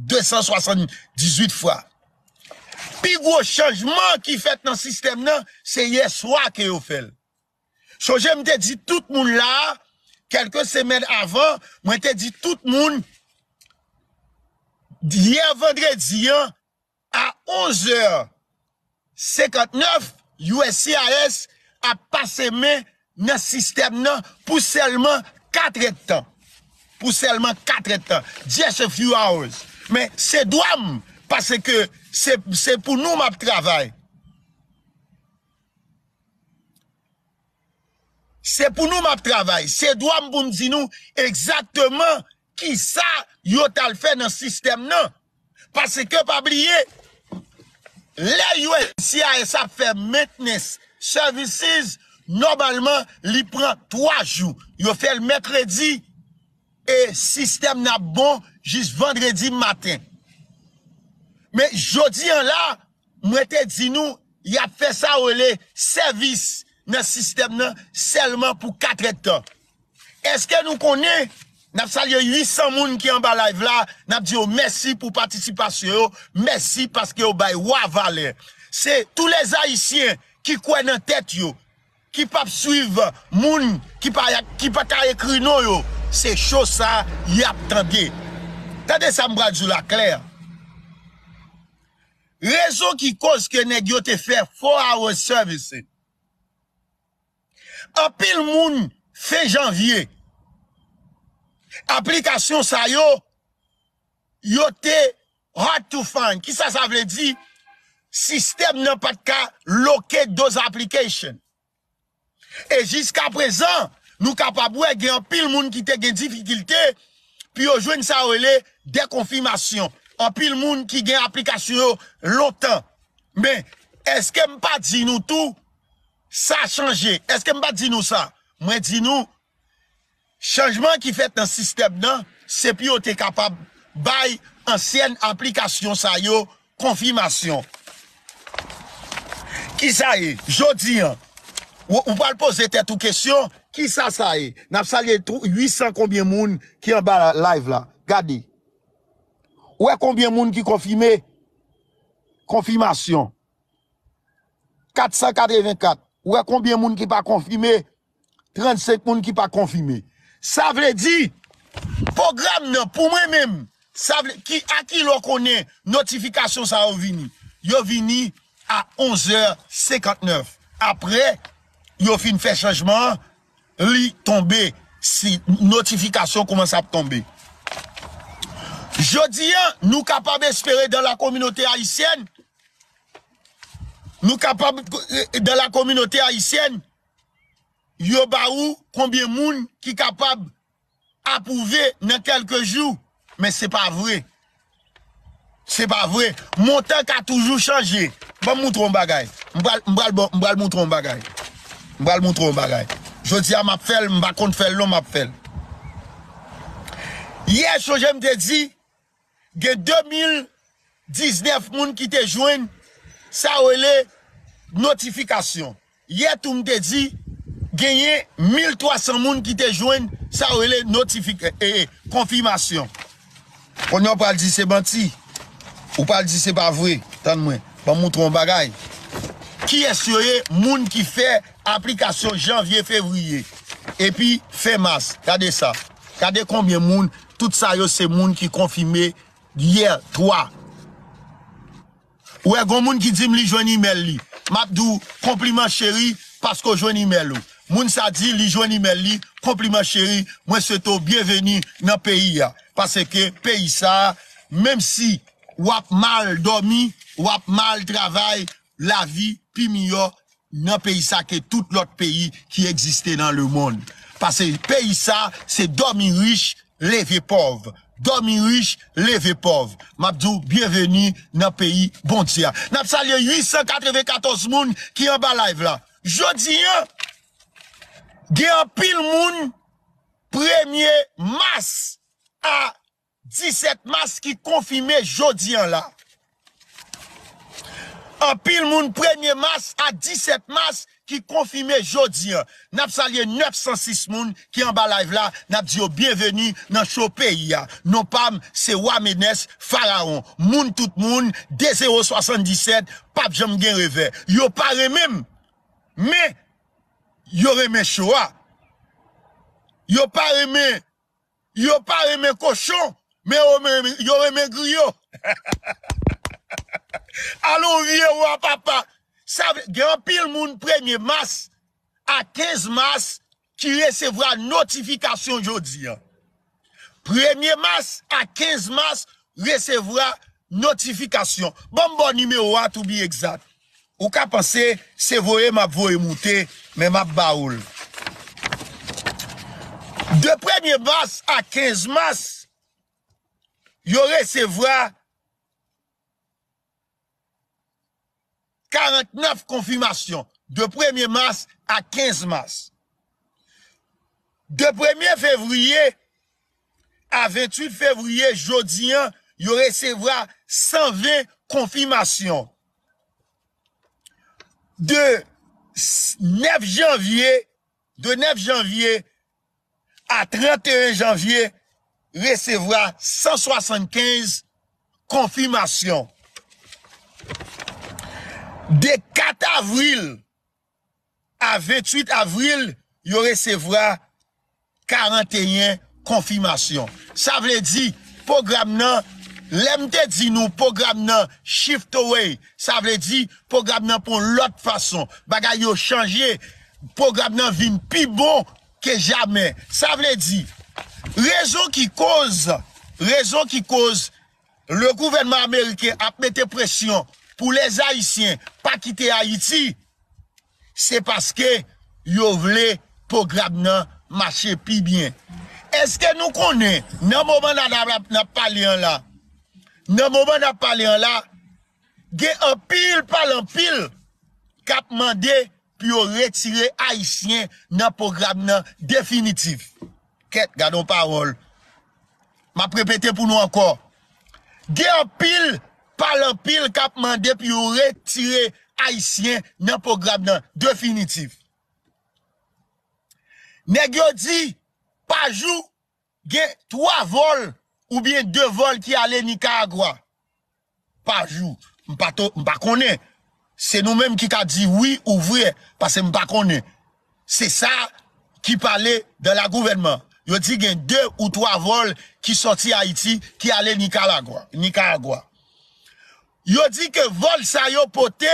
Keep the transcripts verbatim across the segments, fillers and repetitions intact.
de san swasanndizuit fwa. Pi gwo chanjman ki fèt nan sistèm nan, se yè swa ke yo fè l. Sonje m te di tout moun la, kèlke semèn avan, mwen te di tout moun, yè vandredi an, a onz è senkantnèf, U S C I S ap pase men nan sistèm nan pou sèlman kat èdtan. Pou sèlman kat èdtan. Just a few hours. Men se dwa m, paske se, se pou nou m ap travay. Se pou nou m ap travay. Se dwa m pou m di nou egzakteman kisa yo t al fè nan sistèm nan. Paske pa bliye, lè U S C I S ap fè maintenance services, nòmalman, li pran twa jou. Yo fè l mèkredi, e sistèm nan ap bon jis vandredi maten. Men jodi an la, mwen te di nou, y ap fè sa yo rele sèvis nan sistèm nan sèlman pou kat èdtan. Èske nou konnen, n ap salye uit san moun ki anba live la, n ap di yo mèsi pou patisipasyon yo, mèsi paske yo bay wa valè. Se tou les Ayisyen ki kwè nan tèt yo, ki p ap swiv moun ki pa, ki pa ka ekri non yo, se cho sa y ap tande. Tande sa m pral di w la klè. Rezon ki koz ke nèg yo te fè four hours service. Anpil moun, fen janvye, aplikasyon sa yo, yo te hard to find. Kisa sa vle di? Sistèm nan pa t ka locate those application. E jiska prezan, nou kapab wè gen anpil moun ki te gen difikilte pou yo jwenn sa yo rele dekonfimasyon. Anpil moun ki gen aplikasyon yo lontan. Men, èske m pa di nou tou, sa chanje? Èske m pa di nou sa? Mwen di nou, chanjman ki fèt nan sistèm nan, se pou yo te kapab bay ansyen aplikasyon sa yo konfimasyon. Kisa ye? Jodi an, ou, ou pral poze tèt ou kesyon, kisa sa ye? N ap salye tou, uit san konbyen moun ki anba live la. Gade. Ou wè konbyen moun ki konfime? Konfimasyon. Kat san katrevenkat. Ou wè konbyen moun ki pa konfime? Trannsenk moun ki pa konfime. Sa vle di, pwogram nan, pou mwen menm, sa vle, ki, a ki lè w konnen notifikasyon sa yo vini? Yo vini a onz è senkantnèf. Apre, yo fin fè chanjman an, li tonbe, si notifikasyon kòmanse ap tonbe. Jodi an, nou kapab espere dans la communauté haïtienne, nou kapab, dans la communauté haïtienne, yo ba ou konbyen moun ki kapab apwouve nan kèlke jou, men se pa vre. Se pa vre. Montan ka toujou chanje. Ban m moutre w yon bagay. M pral, m pral, bon, m pral moutre w yon bagay. M pral moutre w yon bagay. Jodi a, m ap fè l, m pa konn fè l non, m ap fè l. Yè, sonje m te di, gen de mil diznèf moun ki te jwenn sa yo rele notifikasyon. Yè tou m te di, genyen mil twa san moun ki te jwenn sa yo rele notifik-, e, e, konfimasyon. Kounye a w pral di se manti. Ou pral di se pa vre. Tann mwen. Ban m moutre w yon bagay. Kiyès yo ye? Moun ki fè aplikasyon janvye, fevriye. Epi fen mas. Gade sa. Gade konbyen moun. Tout sa yo se moun ki konfime yè, twa. Ou wè, gon moun ki di m li jwenn imèl li. M ap di w, konpliman cheri, paske w jwenn imèl ou. Moun sa di li jwenn imèl li, konpliman cheri, mwen swete w byenveni nan peyi a. Paske peyi sa a, menm si w ap mal dòmi, w ap mal travay, lavi pi miyò nan peyi sa ke tout lòt peyi ki egziste nan lemonn. Paske peyi sa, se dòmi rich, leve pòv. Dòmi rich, leve pòv. M ap di w, byenveni nan peyi Bondye a. N ap salye uit san katrevenkatòz moun ki anba live la. Jodi an, gen anpil moun, premye mas a disèt mas ki konfime jodi an la. Anpil moun premye mas a disèt mas ki konfime jodi an. N ap salye nèf san sis moun ki anba live la, n ap di yo byenveni nan show peyi a. Non pa m, se Wa Menès Farawon. Moun tout moun, de zewo swasanndisèt, p ap janm gen revè. Yo pa renmen m, men yo renmen show a. Yo pa renmen, yo pa renmen kochon, men yo renmen, yo renmen griyo. Alon vye wa papa. Sa vle, gen anpil moun premye mas a kenz mas ki resevwa notifikasyon jodi an. Premye mas a kenz mas resevwa notifikasyon. Ban m ba w nimewo a, to be exact. Ou ka panse se voye m ap voye moute, men m ap ba ou l. De premye mas a kenz mas, yo resevwa karantnèf konfimasyon. De premye mas a kenz mas. De premye fevriye a venntuit fevriye, jodi an, yo resevwa san ven konfimasyon. De s- nèf janvye, de nèf janvye a tranteyen janvye, resevwa san swasannkenz konfimasyon. De kat avril a venntuit avril, yo resevwa karanteyen konfimasyon. Sa vle di, pwogram nan, lè m te di nou pwogram nan shift away, sa vle di pwogram nan pran lòt fason. Bagay yo chanje, pwogram nan vin pi bon ke jamè. Sa vle di, rezon ki koz, rezon ki koz le gouvènman ameriken ap mete presyon pou lèzayisyen pa kite Ayiti, se paske yo vle pwogram nan mache pi byen. Èske nou konnen, nan moman n ap, n ap pale an la, nan moman n ap pale an la, gen anpil pale anpil k ap mande pou yo retire Ayisyen nan pwogram nan definitif. Kèt, gad on pawòl. M ap repete pou nou ankò. Gen anpil pale anpil k ap mande pou yo retire Ayisyen nan pwogram nan definitif. Nèg yo di, pa jou, gen twa vòl oubyen de vòl ki ale Nikaragwa pa jou. M pa to, m pa konnen. Se nou menm ki ka di wi ou vre, paske m pa konnen. Se sa ki pale dan la gouvènman. Yo di gen de ou twa vòl ki sòti Ayiti, ki ale Nikaragwa, Nikaragwa. Yo di ke vòl sa yo pote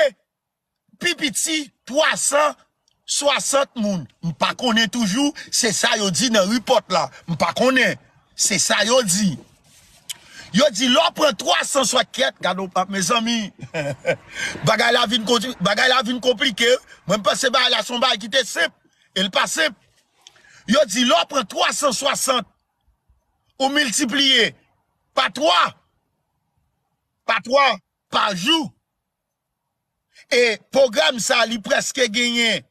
pi piti twa san swasant moun. M pa konnen toujou, se sa yo di nan report la. M pa konnen. Se sa yo di. Yo di lè w pran twa san swasant, kèt, gade w pap, mezanmi. Bagay la vin konti-, bagay la vin konplike. Mwen m panse bagay la se yon bagay ki te senp. E l pa senp. Yo di lè w pran twa san swasant, ou miltipliye pa twa, pa twa, pa jou. E pwogram sa, li prèske genyen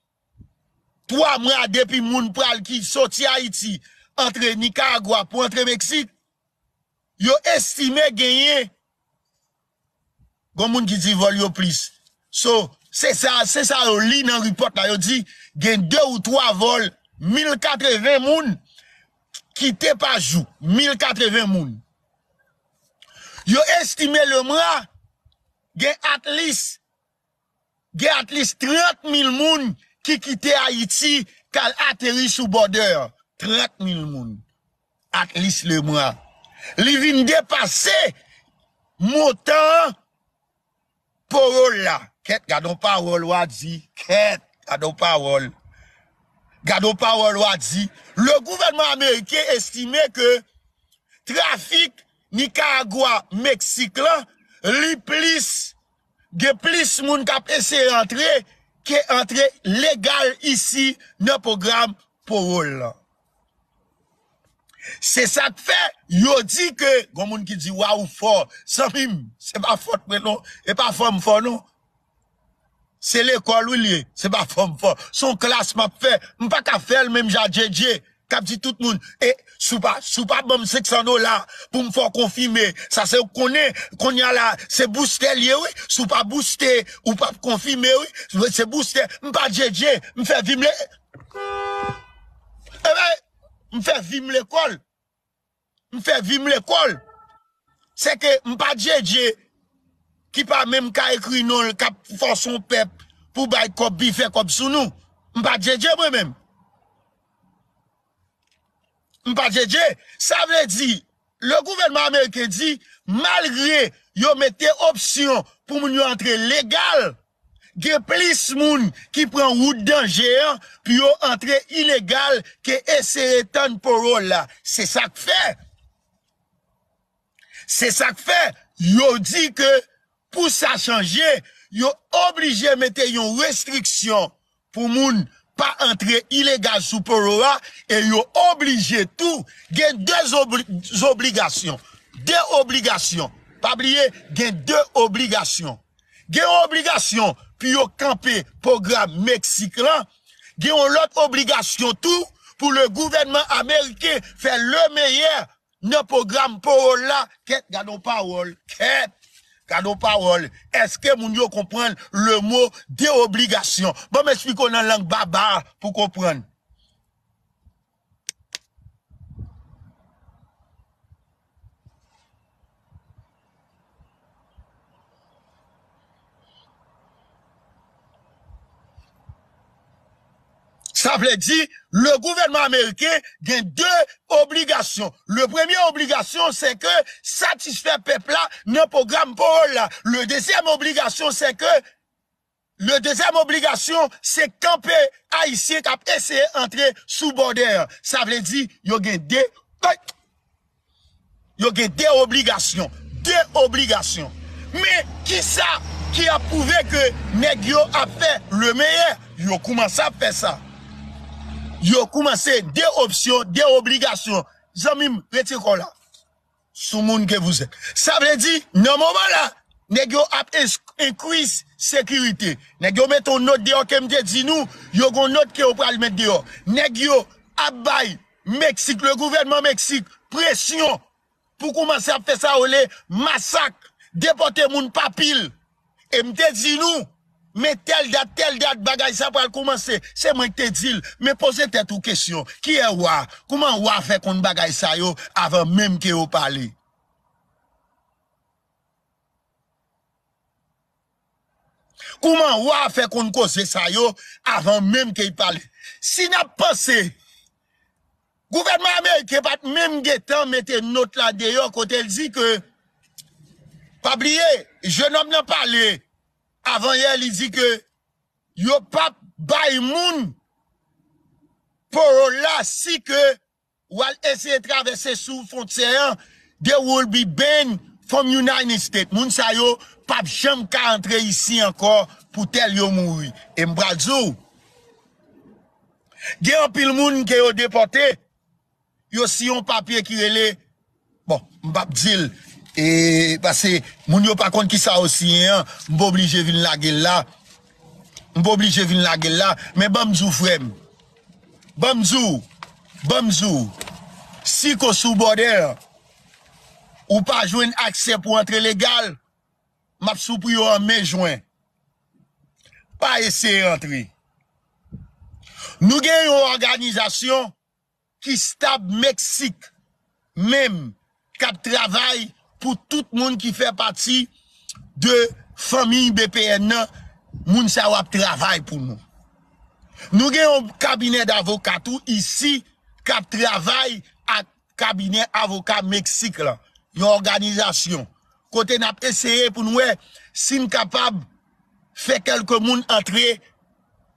twa mwa depi moun pral ki soti Ayiti, antre Nikaragwa pou antre Meksik. Yo estime genyen, gon moun ki di vòl yo plis. So, se sa, se sa yo li nan report la. Yo di gen de ou twa vòl mil katreven moun kite pa jou. Mil katreven moun. Yo estime le mwa gen at least, gen at least trant mil moun ki kite Ayiti k al ateri sou bòdè an. Trant mil moun. At least le mwa. Li vin depase montan pawòl la. Kèt, gade yon pawòl w a di. Kèt, gade yon pawòl. Gade yon pawòl w a di. Le gouvènman ameriken estime ke trafik Nikaragwa, Meksik lan, li plis, gen plis moun k ap eseye antre ke antre legal isi nan pwogram pawòl lan. Se sa k fè yo di ke, gon moun ki di, "Waw, ou fò." Zanmi m, se pa fòt mwen non, e pa fò m fò non. Se lekòl wi l ye, se pa fò m fò. Se yon klas m ap fè. M pa ka fè l menm jan Djedje y ap di tout moun, e, si w pa, si w pa ban m senk san dola pou m fè w konfime, sa se ou konnen, kounye a la, se boustè l ye, wi. Si w pa bouste, ou p ap konfime, wi. Se boustè, m pa Djedje, m fè vi m le-, e ben, m fè vi m lekòl. M fè vi m lekòl. Se ke m pa Djedje ki pa menm ka ekri non l, k ap fòse yon pèp pou bay kòb, pi fè kòb sou nou. M pa Djedje mwen menm. M pa Djedje. Sa vle di, le gouvènman ameriken di, malgre yo mete opsyon pou moun yo antre legal, gen plis moun ki pran wout danje an pou yo antre ilegal ke eseye tann pawòl la. Se sa k fè. Se sa k fè yo di ke pou sa chanje, yo oblije mete yon restriksyon pou moun pa antre ilegal sou pawòl la e yo oblije tou gen de zobli-, zobligasyon. De obligasyon. Pa bliye, gen de obligasyon. Gen yon obligasyon pou yo kanpe pwogram Meksik lan. Gen yon lòt obligasyon tou pou le gouvènman ameriken fè le meyè nan pwogram pawòl la. Kèt, gade yon pawòl. Kèt, gade yon pawòl. Èske moun yo konprann le mo de obligasyon? Ban m esplike w nan lang baba pou konprann. Sa vle di, le gouvènman ameriken gen de obligasyon. Le premye obligasyon, se ke satisfè pèp la nan pwogram pawòl la. Le dezyèm obligasyon, se ke Le dezyèm obligasyon, se kanpe Ayisyen k ap eseye antre sou bòdè an. Sa vle di, yo gen de, yo gen de obligasyon. De obligasyon. Men, kisa ki ap pwouve ke nèg yo ap fè le meyè? Yo koumanse ap fè sa. Yo koumanse de opsyon, de obligasyon. Zanmi m, retire kò w la. Sou moun ke vous êtes. Sa vle di, nan moman la, nèg yo ap ins-, enkriz sekirite. Nèg yo mete yon nòt deyò ke m te di nou, yo gon nòt ke yo pral met deyò. Nèg yo ap bay Meksik, le gouvènman Meksik, presyon pou koumanse ap fè sa yo rele masak, depòte moun pa pil. E m te di nou, men tèl dat, tèl dat, bagay sa pral koumanse. Se mwen ki te di l. Men poze tèt ou kesyon, kiyè wa? Kouman wa fè konn bagay sa yo avan menm ke yo pale? Kouman wa fè konn koze sa yo avan menm ke y pale? Si n ap panse, gouvènman ameriken pa t menm gentan mete nòt la deyò kote l di ke, pa bliye, jennonm nan pale avan yè, li di ke yo p ap bay moun pawòl la si ke w al eseye travèse sou fwontyè an, they will be banned from United States. Moun sa yo p ap janm ka antre isi ankò pou tèl yo mouri. E m pral di w, gen anpil moun ke yo depòte, yo siyen yon papye ki rele, bon, m p ap di l, e, paske moun yo pa konn kisa yo siyen an, m pa oblije vin lage l la. M pa oblije vin lage l la, men ban m di w, frè m. Ban m di w, ban m di w, si ke w sou bòdè an, ou pa jwenn aksè pou antre legal, m ap sou pri w an me, jen. Pa eseye antre. Nou gen yon òganizasyon ki stab Meksik menm, k ap travay pou tout moun ki fè pati de fanmiy B P N nan, moun sa yo ap travay pou nou. Nou gen yon kabinè davoka tou isi k ap travay ak kabinè avoka Meksik lan, yon òganizasyon kote n ap eseye pou n wè si n kapab fè kèlke moun antre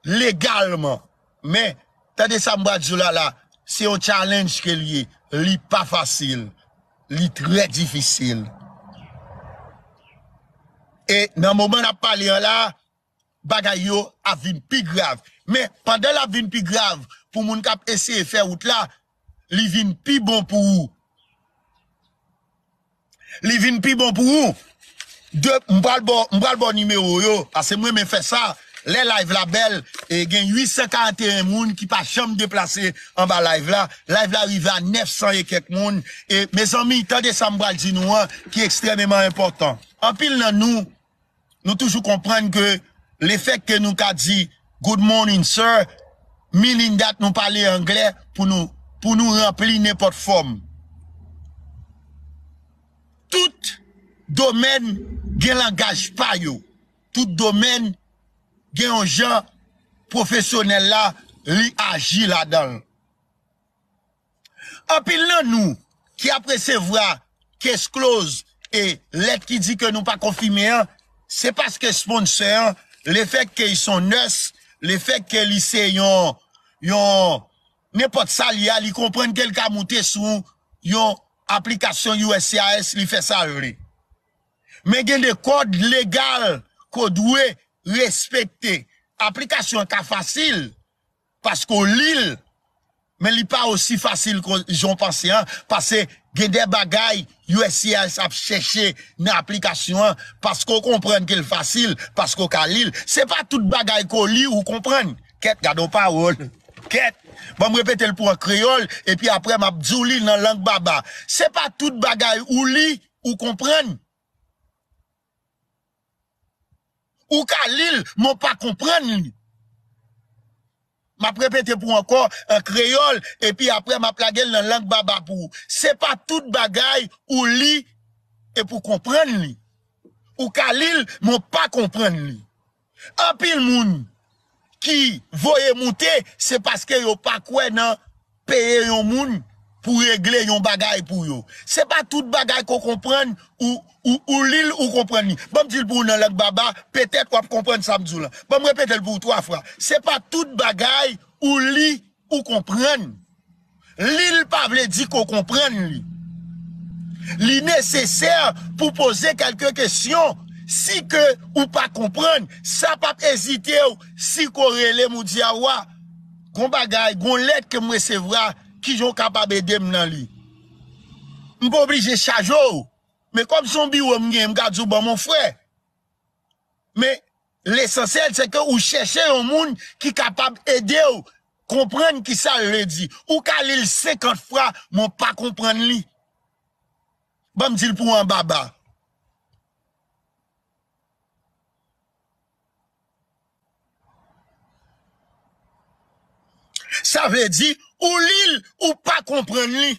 legalman. Men, tande sa m pral di w la la, se yon challenge ke l ye. Li pa fasil. Li trè difisil. E nan moman n ap pale an la, bagay yo ap vin pi grav. Men, pandan l ap vin pi grav pou moun k ap eseye fè wout la, li vin pi bon pou ou. Li vin pi bon pou ou. De, m pral ba w, m pral ba w nimewo yo, paske m renmen fè sa. Lè live la bèl, e gen uit san karanteyen moun ki pa janm deplase anba live la. Live la rive a nèf san e kèk moun. E, mezanmi, tande sa m pral di nou an, ki ekstrèmeman enpòtan. Anpil nan nou, nou toujou konprann ke lefètke nou ka di "Good morning, sir", meaning that nou pale anglè pou nou, pou nou ranpli nenpòt fòm. Tout domèn gen langaj pa yo. Tout domèn gen yon jan pwofesyonèl la, li aji ladan l. Anpil nan nou ki ap resevwa case close e lèt ki di ke nou pa konfime an, se paske sponsor an, lefètke li se yon nurse, lefètke li se yon, yon, nenpòt sa li a, li konprann ke l ka moute sou yon aplikasyon U S C I S, li fè sa l vle. Men gen de kòd legal ke w dwe respekte. Aplikasyon an ka fasil, paske w li l, men li pa osi fasil ke jan w panse an, paske gen de bagay U S C I S ap chèche nan aplikasyon an, paske w konprann ke l fasil, paske w ka li l. Se pa tout bagay ke w li ou konprann. Kèt, gade yon pawòl. Kèt, ban m repete l pou an kreyòl, epi apre m ap di w li nan lang baba. Se pa tout bagay ou li ou konprann. Ou ka li l, men w pa konprann li. M ap repete pou w ankò an kreyòl, epi apre m ap lage l nan lang baba pou ou. Se pa tout bagay ou li epi w konprann li. Ou ka li l, men w pa konprann li. Anpil moun ki voye moute, se paske yo pa kwè nan peye yon moun pou regle yon bagay pou yo. Se pa tout bagay ke w konprann, ou, ou, ou li l, ou konprann li. Ban m di l pou ou nan lang baba, petèt w ap konprann sa m di w lan. Ban m repete l pou ou twa fwa. Se pa tout bagay ou li, ou konprann. Li l pa vle di ke w konprann li. Li nesesè pou poze kèlke kesyon. Si ke ou pa konprann, sa p ap ezite w si ke w rele m ou di a wa, gon bagay, gon lèt ke m resevwa, kijan w kapab ede m nan li? M pa oblije chaje w. Men kòm se yon biwo m genyen, m ka di w ban m yon frè. Men, lesansyèl, se ke ou chèche yon moun ki kapab ede w konprann kisa l vle di. Ou ka li l senkant fwa, men w pa konprann li. Ban m di l pou w an baba. Sa vle di, ou li l, ou pa konprann li.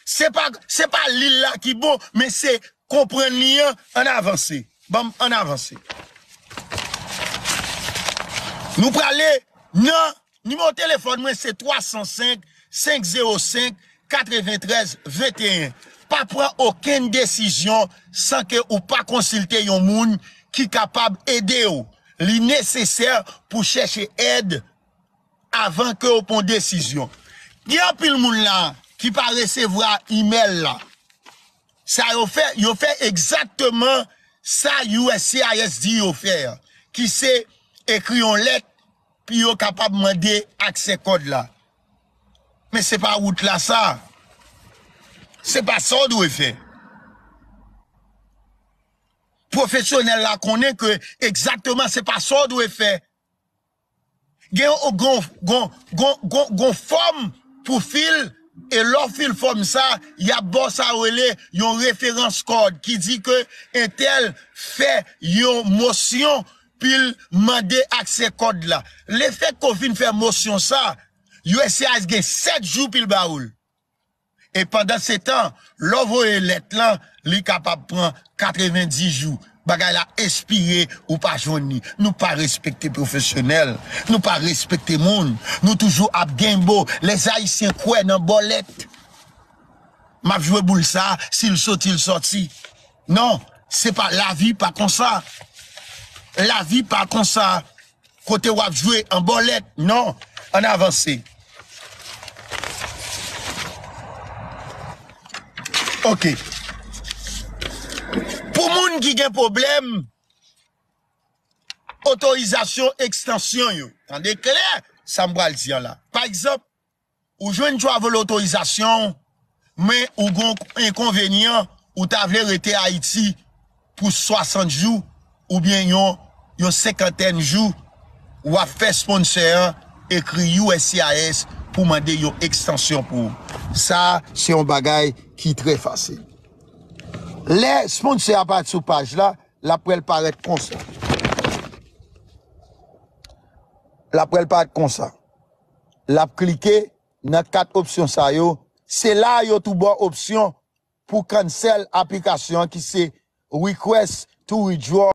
Se pa, se pa li l la ki bon, men se konprann li an, ann avanse. Ban m, ann avanse. Nou prale nan nimewo telefòn mwen, se twa san senk, senk zewo senk, katreventrèz venteyen. Pa pran okenn desizyon san ke ou pa konsilte yon moun ki kapab ede w. Li nesesè pou chèche èd avan ke w pran desizyon. Gen anpil moun la ki pa resevwa imèl la. Sa yo fè, yo fè egzakteman sa U S C I S di yo fè a, ki se ekri yon lèt pou yo kapab mande aksè kòd la. Men se pa wout la sa. Se pa sa w dwe fè. Pwofesyonèl la konnen ke egzakteman se pa sa w dwe fè. Gen yon, gon, gon, gon, gon, gon fòm pou fil, e lè w fil fòm sa, y ap ba w sa yo rele yon referans code ki di ke entèl fè yon mosyon pou l mande aksè kòd la. Lefètke w fin fè mosyon sa, U S C I S gen sèt jou pou l ba ou l. E pandansetan, lè w voye lèt lan, li kapab pran katrevenndis jou. Bagay la espire, ou pa jwenn li. Nou pa respekte pwofesyonèl. Nou pa respekte moun. Nou toujou ap genbo. Lèzayisyen kwè nan bòlèt. M ap jwe boul sa, si l soti, l soti. Non, se pa, lavi pa konsa. Lavi pa konsa. Kote w ap jwe an bòlèt. Non, ann avanse. Ok. Pou moun ki gen pwoblèm otorizasyon ekstansyon yo, tande klè sa m pral di an la. Pa egzanp, ou jwenn travel otorizasyon, men ou gon enkonvenyan, ou ta vle rete Ayiti pou swasant jou, oubyen yon, yon senkantèn jou, w ap fè sponsor an ekri U S C I S pou mande yon ekstansyon pou ou. Sa, se yon bagay ki trè fasil. Lè sponsor a parèt sou paj la, l ap wè l parèt konsa. L ap wè l parèt konsa. L ap klike nan kat opsyon sa yo. Se la yo tou ba w opsyon pou cancel aplikasyon an ki se request to withdraw